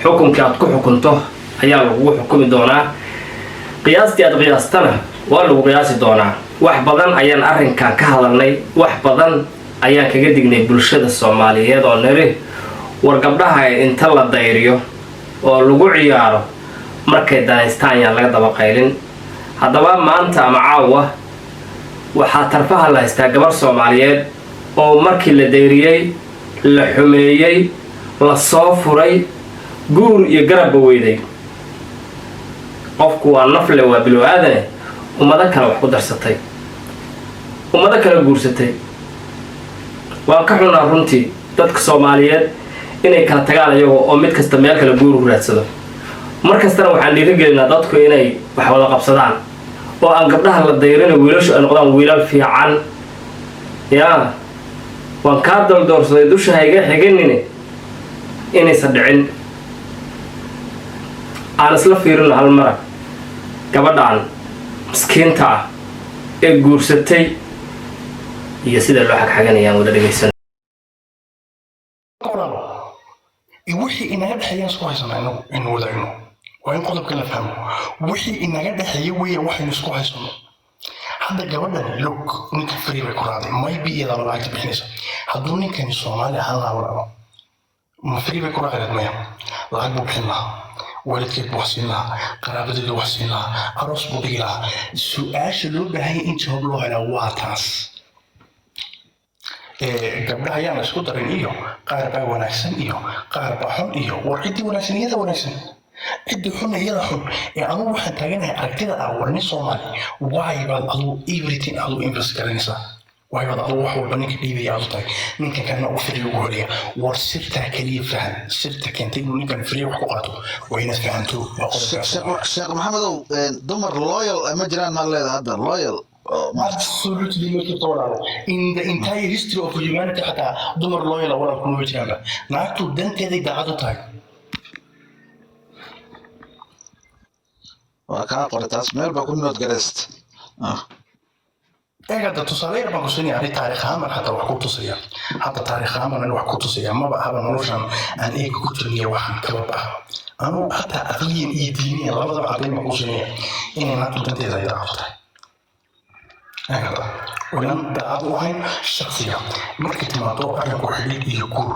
Xukunkii aad ku xukunto ayaa lagugu xukumi doonaa, qiyaastii aad qiyaastana waa lagu qiyaasi doonaa. Wax badan ayaan arrinkan ka hadalnay, wax badan ayaan kaga dignay bulshada Soomaaliyeed oo niri, war gabdhaha inta la dayriyo oo lagu ciyaaro, markay danaystaan ayaan laga daba qaylin. Haddaba maanta ama caawa waxaa tarfaha la haystaa gabar Soomaaliyeed oo markii la dayriyey, la xumeeyey, la soo furay, guur iyo garabba weyday. Qofku waa nafle, waa bilow aadane. Ummado kale wax ku darsatay, ummado kale guursatay. Waan ka xunaa runtii dadka Soomaaliyeed inay kala tagaan iyagoo oo mid kasta meel kale guur u raadsado. Mar kastana waxaan dhiirigelinaa dadku inay wax wada qabsadaan oo aan gabdhaha la dayrina, wiilashu ay noqdaan wiilal fiican. Yaa waan kaa daldoorsaday, dusha hayga xiganine, inaysan dhicin. Aan isla fiirino hal mara gabadhaan miskiinta ah ee guursatay iyo sida loo xagxaganayaan wada dhegaysan. Walaalo, wixii inaga dhexeeyaan isku haysana inagu inu wadaagno. Waa in qodobka la fahmo. Wixii inaga dhexeeya weeye waxaynu isku haysano. Hadda gabadhan, look, ninka free bay ku raacday. Maybe iyadaaba lacagta bixinaysa. Hadduu ninkani Soomaali ahaan lahaa, walaalo, ma free bay ku raaci lahayd? Maya, lacag buu bixin lahaa, waalidkeed buu wax siin lahaa, qaraabadeedu wax siin lahaa, aroos buu dhigi lahaa. Su-aasha loo baahan yahay in jawaab loo helaa waa taas. Gabdhaha ayaan la isku darin iyo qaar baa wanaagsan iyo qaar baa xun iyo war ciddii wanaagsan iyada wanaagsan, ciddii xunna iyada xun. Ee anugu waxaan taaganahay aragtida ah, war nin Soomaali, why baad aduu everything aduu invest garanaysaa? Why baad aduu wax walba ninka dhiibaya aad u tahay, ninkan kalena u free ugu helaya? War sirtaa keliya fahan. Sirta keentay inuu ninkan free wax ku qaato waa inaad fahanto. Waa qodobkaas. Sheekh Maxamedow, dumar loyal ma jiraan maa leedahay hadda? Loyal Absolutely ma jirto, walaalo. In the entire history of humanity xataa dumar loyal ah, walaal, kuma jiraanba. Naagtu danteeday daacad u tahay. Waa kaa qoray taas, meel baa ku nood garayst. Eeg, hadda tusaale yar baan ku siinaya. Ani taariikh ahaan baan xataa wax ku tusaya. Hadda taariikh ahaan baan ani wax ku tusaya. Maba ahaba noloshan aan eega ku jirniyo waxaan kaba baxa. Anugu xataa aqliyan iyo diiniyan labadaba caddayn baan ku siinaya inay naagtu danteeda ay daacad u tahay. Eeg, hadda inan daacad u ahayn shaksiga markay timaado arrinku xidhiidh iyo guur,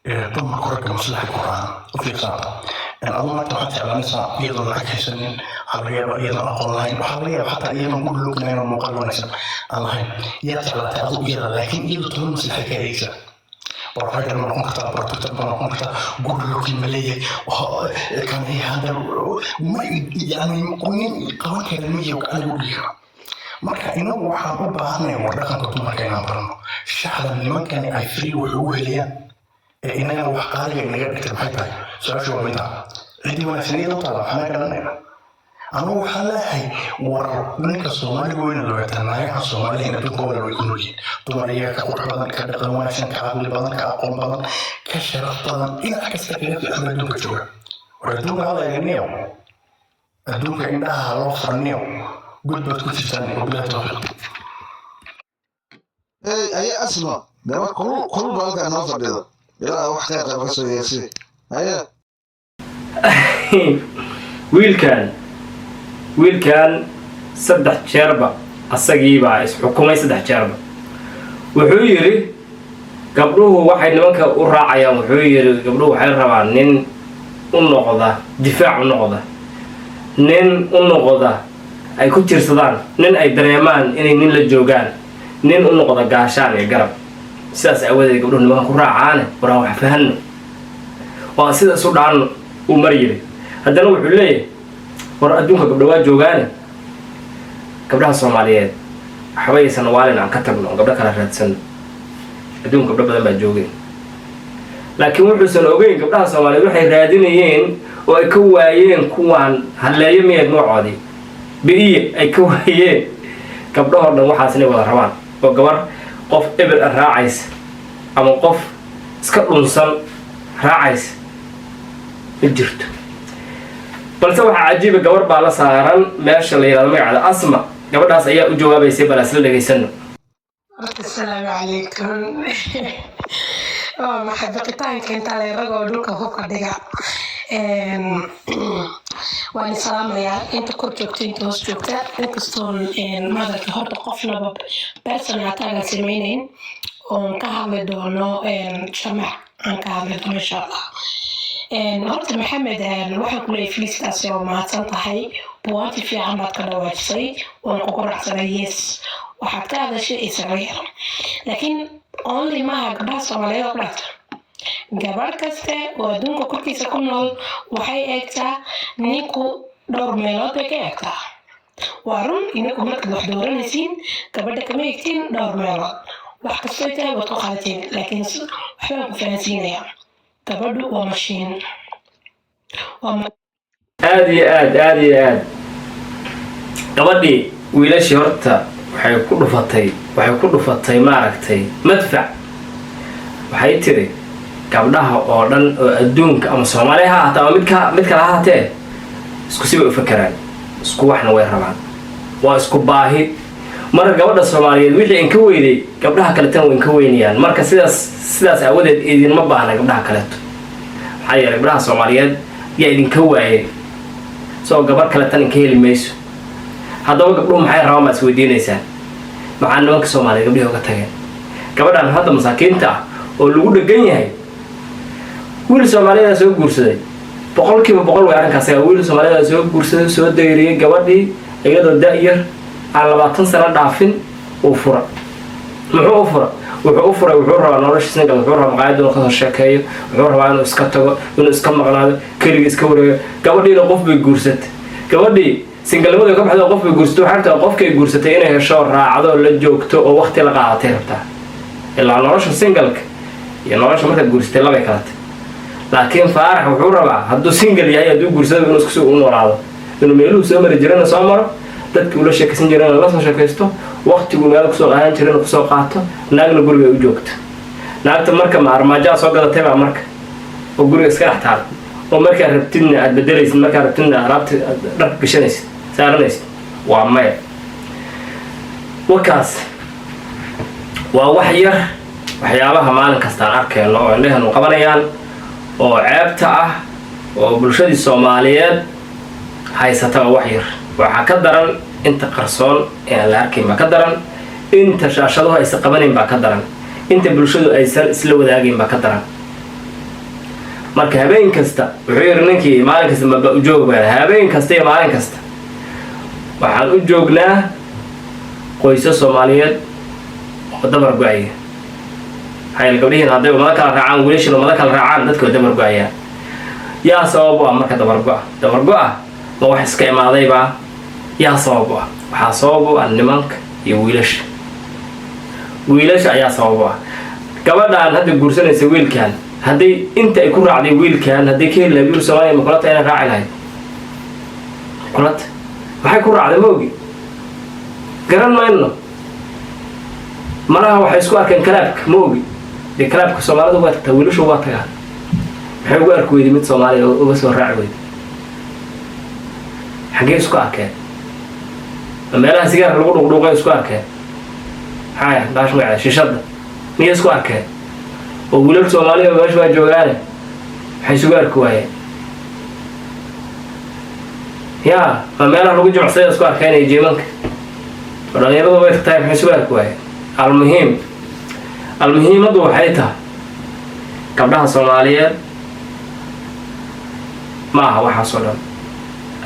ee dumarku ragga maslaxay ku raacaan. U fiirsanaata, aduu naagta waxaad jeclaanaysaa iyadoon lacag haysanin. Waxaa laga yaabaa iyadoon aqoon lahayn, waxaa laga yaabaa xataa iyadoon guri loognayn oo muuqaal wanaagsan aan lahayn. Yaa jeclaatay aduu iyada, laakiin iyadu toban maslaxay ka eegaysaa. Provider ma noqon kartaa? Protector ma noqon kartaa? Good looking ma leeyahay? Kan hadda ma yani nin qaban kara ma yahay, gacan lagu dhigi kara? Marka inagu waxaan u baahanay, war, dhaqanka dumarka inaan barano. Shaxda nimankani ay free wax ugu helayaan ee inagana wax qaaliga inaga dhigtay maxay tahay? Su-aashu waa midda. Ciddii wanaagsan iyada u taala, waxaana garanayna. Anugu waxaan leeyahay, war, ninka Soomaaliga weyna loogataa naagahan Soomaalihan adduunka walaal way ku noolyihiin. Dumar iyaga ka qurux badan, ka dhaqan wanaagsan, ka caqli badan, ka aqoon badan, ka sharaf badan, dhinac kasta kaga fiican baa adduunka jooga. War adduunka hala eegniyo, adduunka indhaha loo furaniyo, god baad ku jirtaan. Wabilahi tawfiiq. Hey, aye Asma, gabar kulul kulul baa halkaa noo fadhida. Ilaa wax khayr qaba ka soo yeesay. Haye. Wiilkan saddex jeerba asagiibaa isxukumay. Saddex jeerba wuxuu yidhi gabdhuhu waxay nimanka u raacayaan, wuxuu yidhi gabdhuhu waxay rabaan nin u noqda difaac, u noqda nin u noqda ay ku tiirsadaan, nin ay dareemaan inay nin la joogaan, nin u noqda gaashaan iyo garab. Sidaas aawadeed gabdhuhu nimanka ku raacaane. War aan wax fahanno oo aan sida isu dhaanno, uu mar yidhi. Haddana wuxuu leeyahay, war adduunka gabdho waa joogaane, gabdhaha Soomaaliyeed waxba yaysan waalin, aan ka tagno oon gabdho kala raadsano, adduunka gabdho badan baa joogeen. Laakiin wuxuusan ogeyn gabdhaha Soomaaliyeed waxay raadinayeen oo ay ka waayeen kuwaan halleeyo miyaed noocoodii bi'iye ay ka waayeen. Gabdhahoo dhan waxaas inay wada rabaan oo gabar qof eber a raacaysa ama qof iska dhunsan raacaysa ma jirto. Balse waxaa cajiiba, gabar baa la saaran meesha la yidhahdo magaceeda Asma. Gabadhaas ayaa u jawaabaysay, bal isla dhegaysano. Horta asalaamu calaykum. Waa maxay baqitaanka inta le ragoo dhulka hubka dhiga? Waan salaamayaa inta kor joogta, inta hoos joogta. Inkastoon madarka horta qofnaba personal attack aan sameynayn, oon ka hadli doono jamac aan ka hadli doono, insha Allah. Horta Maxamed, waxaan ku leeyahay filistaasi waa mahadsan tahay. Buwaanti fiican baad ka dhawaajisay, waan kugu raacsanay. Yes, waxaad ka hadashay Israel, laakiin only maaha gabdhaha Soomaaliyeed oo ku dhacta. Gabadh kaste oo adduunka korkiisa ku nool waxay eegtaa ninku, dhowr meelood bay ka eegtaa. Waa run, ininku markaad wax dooranaysiin gabadha kama eegtiin dhowr meelood. Wax kastoy tahay waad ku qaadatiin, laakiin waxbaan ku fahansiinayaa: gabadhu waa mashiin, waa Aada iyo aad, aada iyo aad. Gabadhii wiilashii horta waxay ku dhufatay maaragtay madfac. Waxay tiri gabdhaha oo dhan oo adduunka, ama Soomaaliya ha ahaatee ama mid kale ha ahaatee, isku si way u fakeraan, isku waxna way rabaan, waa isku baahi. Marka gabadha Soomaaliyeed wixii inka weyday, gabdhaha kaleetana way inka weynayaan. Marka sidaas aawadeed idinma baahna gabdhaha kaleeto. Maxaa yeelay, gabdhaha Soomaaliyeed yaa idinka waayay, soo gabar kaletan inka heli mayso. Haddaba gabdhuhu maxay rabaan baad isweydiinaysaan. Maxaa nimanka Soomaaliyeed gabdhihii uga tageen? Gabadhan hadda masaakiinta ah oo lagu dhegan yahay, wiil Soomaaliyeeda soo guursaday, 100% way arrinkaas. Wiil Soomaaliyeeda soo guursaday, soo dayriyey gabadhii iyadoo da-yar, aan 20 sano dhaafin, uu fura. Muxuu u fura? Wuxuu u furay, wuxuu rabaa nolosha single, wuxuu rabaa maqaayadda inuu kasoo sheekeeyo, wuxuu rabaa inuu iska tago, inuu iska maqnaado, keliga iska wareego. Gabadhiina qof bay guursatay. Gabadhii singlenimada ka baxday, qof bay guursatay. Waxay rabtaa qofkay guursatay inay hesho, raacdo, la joogto oo waqti la qaadatay rabtaa. Ilaa nolosha singleka iyo nolosha markaad guursatay labay kala tay. Laakiin Faarax wuxuu rabaa, hadduu single yahay, hadduu guursado, inuu isku u noolaado, inuu meeluhu soo mari jirana soo maro, dadkii ula sheekaysan jirana la soo sheekaysto, waqtigu meel kusoo qaadan jirana kusoo qaato, naagna guriga u joogto. Naagta marka ma armaajaa soo gadatay baa marka oo guriga iska dhex taal, oo markaa rabtidna aad bedelaysid, markaa rabtidna alaabta aad dharka gashanaysid, saaranaysid? Waa maya. Wakaas waa wax yar waxyaabaha maalin kastaan arkayno oo indhahanu qabanayaan oo ceebta ah oo bulshadii Soomaaliyeed haysata. Waa wax yar. Waxaa ka daran inta qarsoon ee aan la arkayn baa ka daran, inta shaashaduhu aysan qabanayn baa ka daran, inta bulshadu aysan isla wadaagayn baa ka daran. Marka habeen kasta, wuxuu yidhi ninkii, maalin kasta maba ujoog baa, habeen kasta iyo maalin kasta waxaan u joognaa qoysas Soomaaliyeed oo dabar go-aya. Maxaa yeele, gabdhihiin hadday ummado kala raacaan, wiilashiin ummado kala raacaan, dadka waa dabar go-ayaan. Yaa sabab u ah marka dabar go-a? Dabar go-a ma wax iska imaadaybaa? Yaa sabab u ah? Waxaa sabab u ah nimanka iyo wiilasha. Wiilasha ayaa sabab u ah. Gabadhaan hadda guursanaysa wiilkan, hadday inta ay ku raacday wiilkan hadday ka heli lahayd wiil Soomaaliya, ma kulata inay raaci lahayd? Kulata maxay ku raacday? Ma ogi, garan mayno. Malaha waxay isku arkeen clubka, ma ogi. Dee clubka Soomaalidu waa tagtaa, wiilashu waa tagaan. Maxay ugu arki weyday mid Soomaaliya oo uga soo raaci weyday? Xaggee isku arkeen? Ma meelaha sigaarka lagu dhuqdhuuqay isku arkeen? Maxaa baash magaceeda, shishadda miyay isku arkeen? Oo wiilal Soomaaliya meesha waa joogaane, maxay isugu arki waayeen? Yaa, ma meelaha lagu jimacsaday isku arkeen iyo gymamka oo dhalinyaradu way tagtahay? Maxay isugu arki waayeen? Almuhiim, almuhiimaddu waxay tahay, gabdhaha Soomaaliyeed ma aha waxaas oo dhan.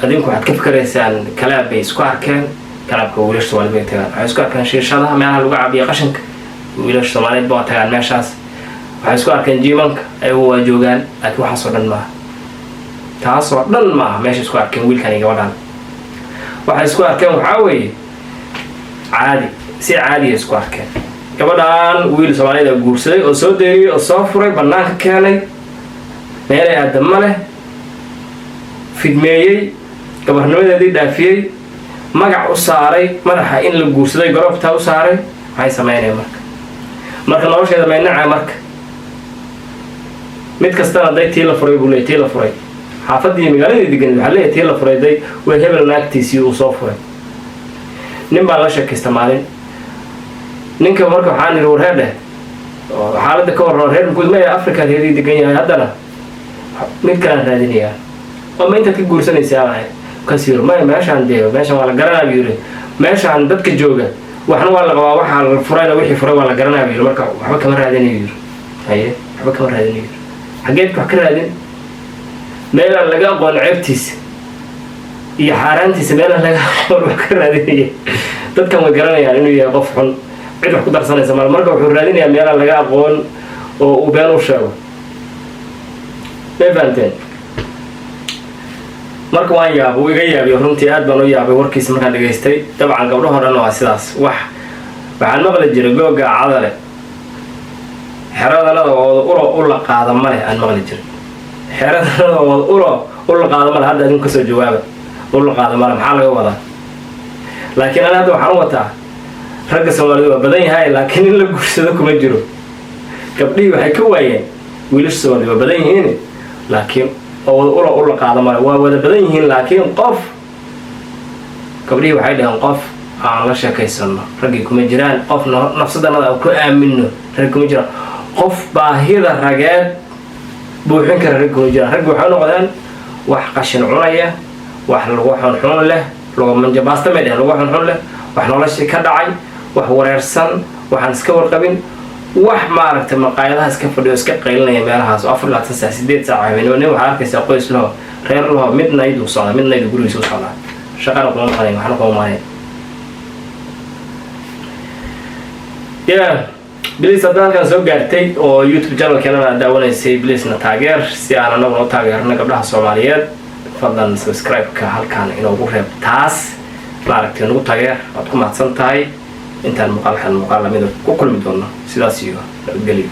Adinku waxaad ka fikiraysaan club bay isku arkeen. Clubka wiilasha Soomaaliyed bay tagaan. Waxay isku arkeen shiishadaha, meelaha lagu cabiyo qashinka, wiilasha Soomaaliyeed ba tagaan meeshaas. Waxay isku arkeen gymamka, ayagu waa joogaan. Laakiin waxaasoo dhan maaha, taasoo dhan maaha meesha isku arkeen wiilkan iyo gabadhan. Waxay isku arkeen waxaa weeye caadi, si caadiya isku arkeen. Gabadhan wiil Soomaaliyeed oo guursaday oo soo deeriyey oo soo furay, bannaanka keenay, meelay aadama leh, fidmeeyey, gabarnimadeedii dhaafiyey, magac u saaray madaxa in la guursaday, garoobtaa u saaray. Maxay sameynaya marka? Marka nolosheeda maynacaa. Marka mid kastana day tii la furay buu leeyay, tii la furay xaafadii magaaladii degan waxaa leeyahay tii la furay, day way hebel naagtiisii uu soo furay. Nin baan la sheekaysta maalin ninka. Marka waxaan idhi, warreer dheh, xaaladda ka warran reer mukuud maya, Africa reerii degan yahay. Haddana Mid kalaan raadinayaa oo ma intaad ka guursanaysaa ahay? Markaasuu yiri, maya, meeshaan dee meeshaan waa la garanaa, buu yiri. Meeshaan dadka jooga waxna waa la qabaa, waxaa la furayna, wixii furay waa la garanaa, buu yiri. Marka waxba kama raadinayo, yiri. Haye, waxba kama raadinayo, yiri. Xageed wax ka raadin? Meelaan laga aqoon ceebtiisa iyo xaaraantiisa, meelaan laga aqoon wax ka raadinaya. Dadkan way garanayaan inuu yahay qof xun, cid wax ku darsanaysa mal. Marka wuxuu raadinayaa meelaan laga aqoon oo uu been u sheego. May fahanteen? Marka waan yaabay, wuu iga yaabiyo runtii, aad baan u yaabay warkiisa markaan dhegaystay. Dabcan gabdhahoo dhan waa sidaas. Wax waxaan maqli jiray, googa cadale xeradanada ooda ulo ula qaada ma leh, aan maqli jiray. Xeradanada ooda ulo ula qaada male. Hadda adinku kasoo jawaaba, ula qaada male maxaa laga wadaa? Laakiin ana hadda waxaan u wataa, ragga Soomaalida waa badan yahay, laakiin in la guursado kuma jiro. Gabdhihii waxay ka waayeen, wiilasha Soomaalida waa badan yihiin, laakiin oo wada ula ula qaada male, waa wada badan yihiin, laakiin qof, gabdhihii waxay dhaheen, qof aan la sheekaysano raggii kuma jiraan, qof nafsadanada aan ku aamino rag kuma jiraan, qof baahida rageed buuxin kara rag kuma jiraan. Raggi waxay noqdeen wax qashin cunaya, wax lagu xunxun leh, lagu manjabaasta may dhehen, lagu xunxun leh, wax noloshii ka dhacay, wax wareersan, waxaan iska warqabin, wax maaragtay maqaayadaha iska fadhiyo, iska qaylinaya meelahaas oo 24 saac, 8 saac habeenimo. Nin waxaa arkaysaa qoys laho, reer laho, midnight uu socdaa, midnight gurigiisa u socdaa, shaqana kuma maqnayn, waxna kuma maqnayn. Yeah, please, hadda halkan soo gaartay oo YouTube channelkeenana aad daawanaysay, please na taageer si aan anaguna u taageerno gabdhaha Soomaaliyeed. Fadlan subscribe-ka halkan inoogu reeb, taas maaragtay nagu taageer. Waad ku mahadsan tahay. Intaan muuqaalkan muuqaal lamida ku kulmi doono, sidaas iyo nabadgelyo.